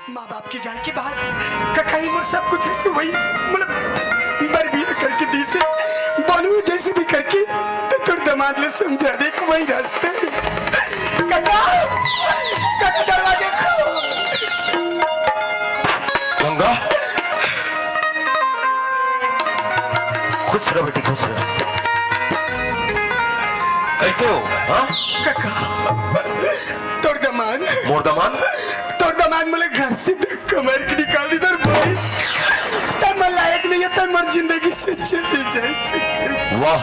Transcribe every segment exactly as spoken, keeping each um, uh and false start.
माँ बाप के जाए के बाद कका ही मोर सब कुछ हसे वही, मतलब, बर बिहा करके दिसे, बोलू जैसे भी करके, ते तोर दमाद ले समझा दे कि वही रास्ते। कका, कका दरवाजे खोल। गंगा, खुश रह बेटी, खुश रह। कैसे हो? हाँ? कका, तोर दमाद। मोर दमाद? तोर दमाद मोला घर से धक्का मार के निकाल दिस भाई। तैं मोर लायक नहीं है, तैं मोर जिंदगी से चले जाए। वाह,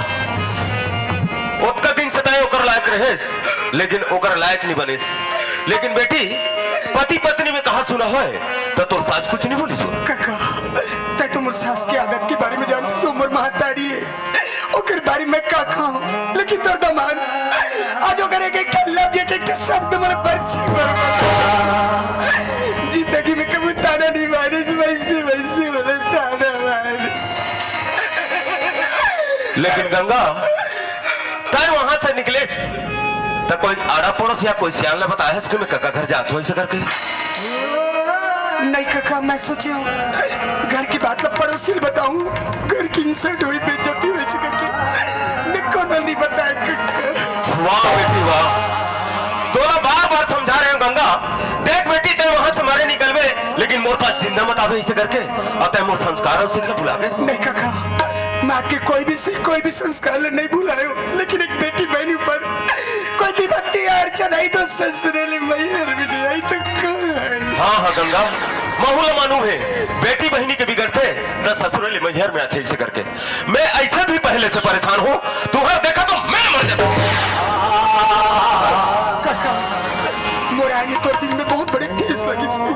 ओतका दिन से तैं ओकर लायक रहेस, लेकिन ओकर लायक नहीं बनेस। लेकिन बेटी, पति पत्नी में कहा सुना होय, त तोर सास कुछ नहीं बोलिस हो। कका, तैं तो मोर सास के आदत के बारे में जानते हो, मोर महतारी है। ओकर बारे में का कहूं, लेकिन तोर दमाद, आज ओकर एक एक ठन लफ्ज, एक एक ठन शब्द मोला बरछी बर मारे। जिंदगी में कभी ताना नहीं मारे, वैसे, वैसे बोले ताना मारे। लेकिन गंगा, तैं वहां से निकलेस, त कोई आड़ा पड़ोस या कोई सियान ला बताए हस कि मैं कका घर जात हूं ऐसे करके? नहीं कका, मैं सोचे हूं घर की बात ला पड़ोसी ला बताऊं, घर की insult हुई, बेइज्जती हुई ऐसे करके मैं कोनो नहीं बताए कका। वाह बेटी वाह, तोला बार बार समझा रहे हो गंगा, देख बेटी, तैं वहां से मारे निकलबे, लेकिन मोर पास जिंदा मत आबे ऐसे करके, अउ तैं मोर संस्कार अउ सीख ला भुला गे। नहीं कका, मैं आपके कोई भी सीख, कोई भी संस्कार ला नहीं भुलाए हो, लेकिन एक बेटी बहन ऊपर कोई विपत्ति या अड़चन आई तो ससुरे ले मैहर में नहीं आई तो कहां आई? हाँ, हाँ, गंगा, महू ला मालूम है, बेटी बहिनी के बिगड़थे, त ससुरे ले मैहर में आथे, ऐसे करके। मैं ऐसे भी पहले से परेशान हूँ, तुहर देखा तो मैं मर जाता हूँ। कका, मोर आए में तोर दिल में बहुत बड़े ठेस लगिस होही,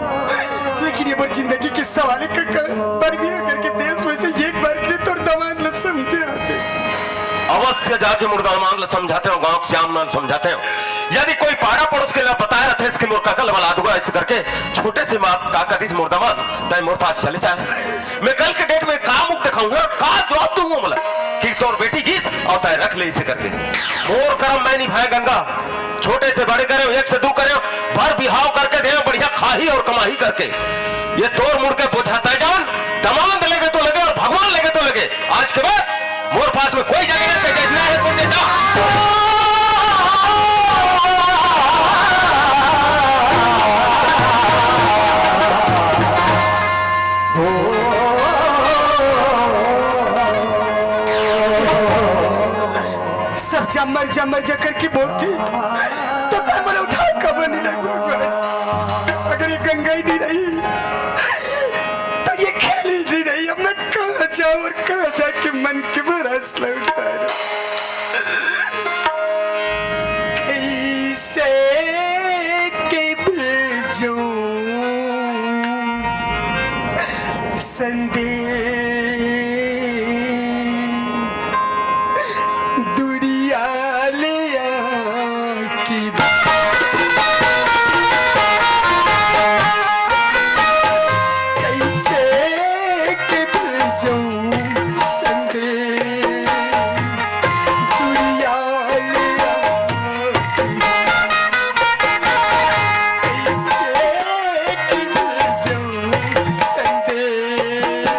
लेकिन ये मोर जिंदगी के सवाल है कका। बर बिहा करके देस वैसे एक बार के लिए तोर दमाद ला समझे आते। अवश्य जाके मोर दमाद ला समझाते हो, गांव के श्याम ला समझाते हो। यदि कोई पाड़ा पड़ोस के ला बताए रहते कि मोर कका ला बलादुगा ऐसे करके, छोटे से माँ का करिस मोर दमाद, तैं मोर पास चले जाए। मैं कल के date में का मुख दिखाऊंगा, का जवाब दूंगा मोला कि तोर बेटी गिस अउ तैं रख ले इसे करके। मोर करम मैं निभाए गंगा, छोटे से बड़े करे, एक से दू करे, बर बिहाव करके दे, बढ़िया खाही अउ कमाही करके। ये तोर मुड़ के बोझा तैं जान, दमाद लेगे तो लेगे अउ भगवान लेगे तो लेगे। आज के बाद मोर पास में कोई जगह नहीं, जैसे ना है, कोई नहीं, जा। सब जा मर जा, मर जा करके बोलती, तो तैं मोला उठा कबर नहीं लग भगवान। अगर ये गंगा ही नहीं रही, तो ये खेल ही नहीं रही। अब मैं कहाँ जाऊँ और कहाँ जाके मन के भरोस लौटा रहा? कैसे के भेजूं संदेश दुरिया ले आके? कैसे के भेजूं संदेश दुरिया ले आके? कैसे के भेजूं संदेश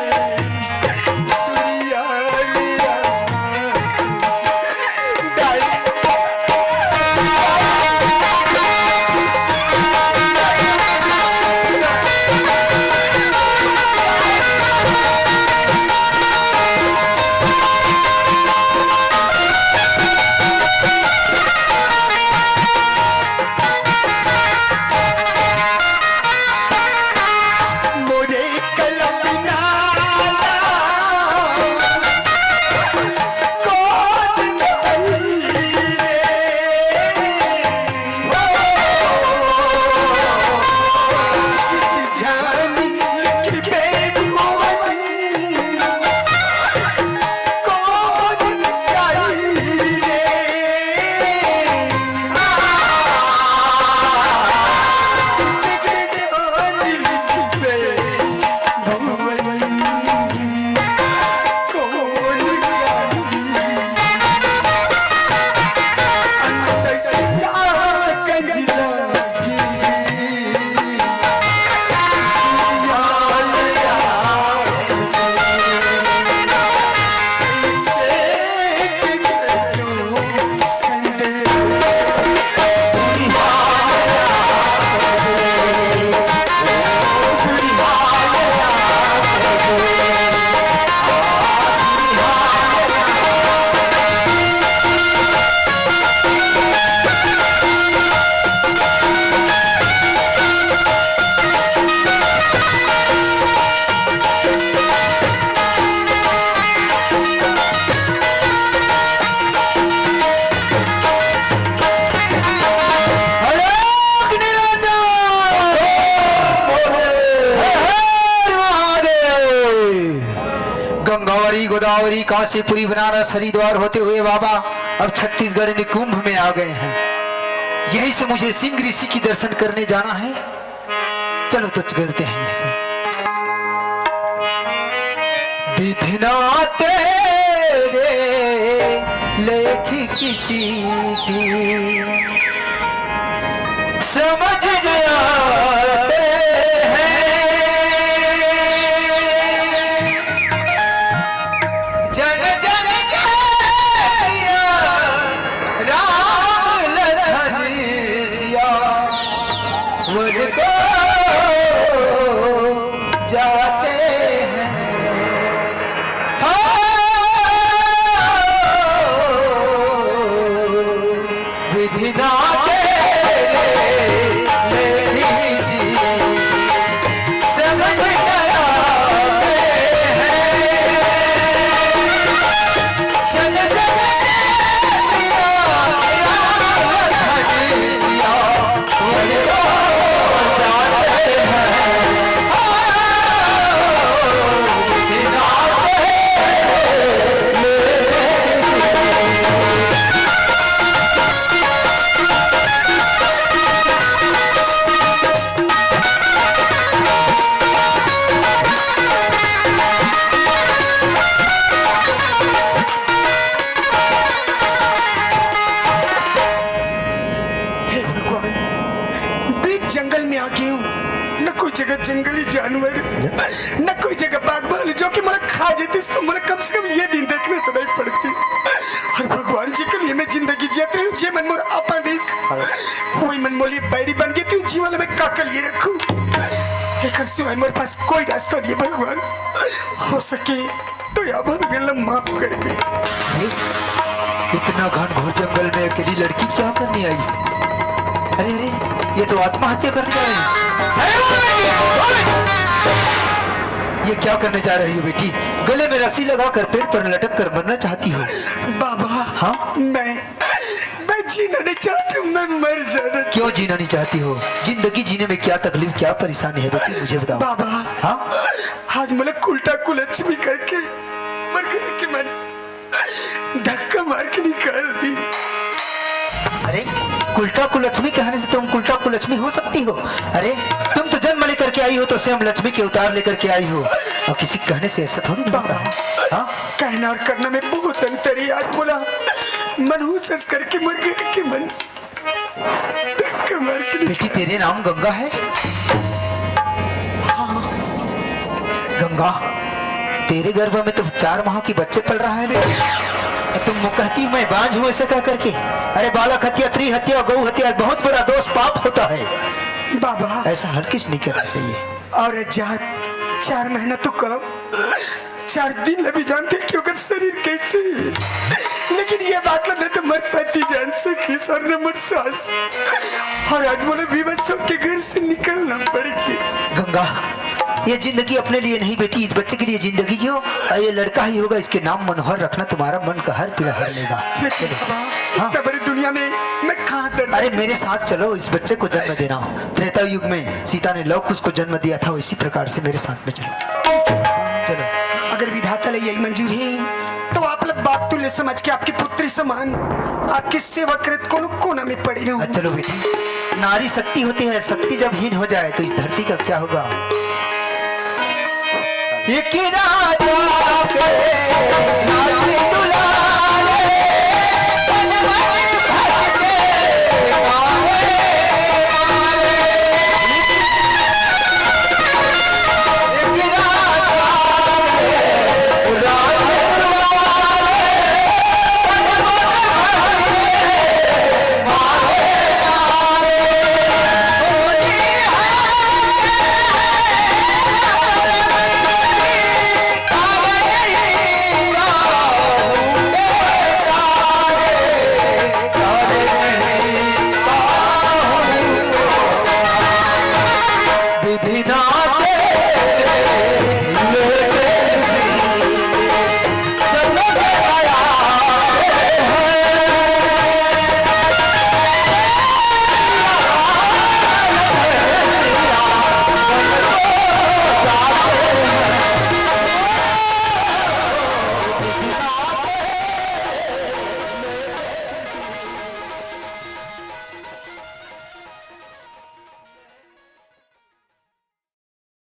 गोदावरी, काशीपुरी, बनारस, हरिद्वार होते हुए बाबा अब छत्तीसगढ़ निकुंभ में आ गए हैं। यहीं से मुझे सिंह ऋषि की दर्शन करने जाना है। चलो तो चलते हैं यहीं से। विधि ना तेरे लेखी किसी की, समझ आते हैं। जन जन के या राम लखन सिया, उनको जाते हैं। हाँ, विधि ना तेरे लेखी किसी, समझ न आते हैं। जन जन के या राम लखन सिया, उनको जाते हैं। हे भगवान, बीच जंगल में आ गए हूँ, न कोई जगह जंगली जानवर, न कोई जगह बाघ भालू जो कि मोला खा जातिस, तो मोला कम से कम ये दिन देखने तो नहीं पड़ती। और भगवान जी के लिए मैं जिंदगी जियत रही हूँ, जे मन मोर आपा दिस, वही मन मोर लिए बैरी बन गए, तू जीवन में का कर लिए रखूँ। एकर सिवाय मोर पास कोई रास्ता नहीं है भगवान। हो सके तो या भगवान ला माफ कर दे। अरे, इतना घनघोर जंगल में अकेली लड़की क्या करने आई है? अरे, अरे, ये तो आत्महत्या करने आई है। अरे, ओए, ओए! ये क्या करने जा रही हो बेटी? गले में रस्सी लगाकर पेड़ पर लटक कर मरना चाहती हो? बाबा, हाँ? मैं, मैं जीना नहीं चाहती हूँ, मैं मर जाना क्यों जीना नहीं चाहती हो? जिंदगी जीने में क्या तकलीफ, क्या परेशानी है बेटी, मुझे बताओ। बाबा, हाँ? आज मोला कुलटा कुलक्ष्मी करके मोर घर के मन धक्का मार के निकाल दी। अरे, कुलटा कुलक्ष्मी कहने से तुम कुलटा कुलक्ष्मी हो सकती हो? अरे, तुम तो जन्म लेकर के आई हो तो स्वयं लक्ष्मी के अवतार लेकर के आई हो, और किसी कहने से ऐसा थोड़ी ना होता है। हाँ? कहना और करना में बहुत अंतर है। आज मोला मनहूस करके मोर घर के मन धक्का मार के निकाल। बेटी, तेरे नाम गंगा है? हाँ। गंगा, तेरे गर्भ में तो चार माह की बच्चे पल रहा है बेटी, और तुम कहती मैं बांझ हूँ ऐसे कह करके। अरे, बालक हत्या, स्त्री हत्या, गौ हत्या बहुत बड़ा दोष, पाप होता है। बाबा, ऐसा हर किस नहीं करना चाहिए। और जात चार महीना तो कम, चार दिन ला भी जानते कि ओकर शरीर कैसे है। लेकिन ये बात ला न तो मोर पति जान सकिस और न मोर सास। और आज मोला विवश होके घर से निकलना पड़ गया। गंगा, ये जिंदगी अपने लिए नहीं बेटी, इस बच्चे के लिए जिंदगी जियो। और ये लड़का ही होगा, इसके नाम मनोहर रखना, तुम्हारा मन का हर पीड़ा हर लेगा। लेकिन बाबा, हाँ। इतना बड़ी दुनिया में मैं कहाँ दर्द अरे, मेरे साथ चलो, इस बच्चे को जन्म देना। त्रेता युग में सीता ने लव कुश को जन्म दिया था, इसी प्रकार से मेरे साथ में चलो। चलो। अगर विधाता ला यही मंजूर है, तो आप लोग बाप तुल्य समझ के आपकी पुत्री समान, आपकी सेवा करत कोनो कोना में पड़े रहूं। चलो बेटी, नारी शक्ति होती है, शक्ति जब हीन हो जाए तो इस धरती का क्या होगा? एक ही राजा के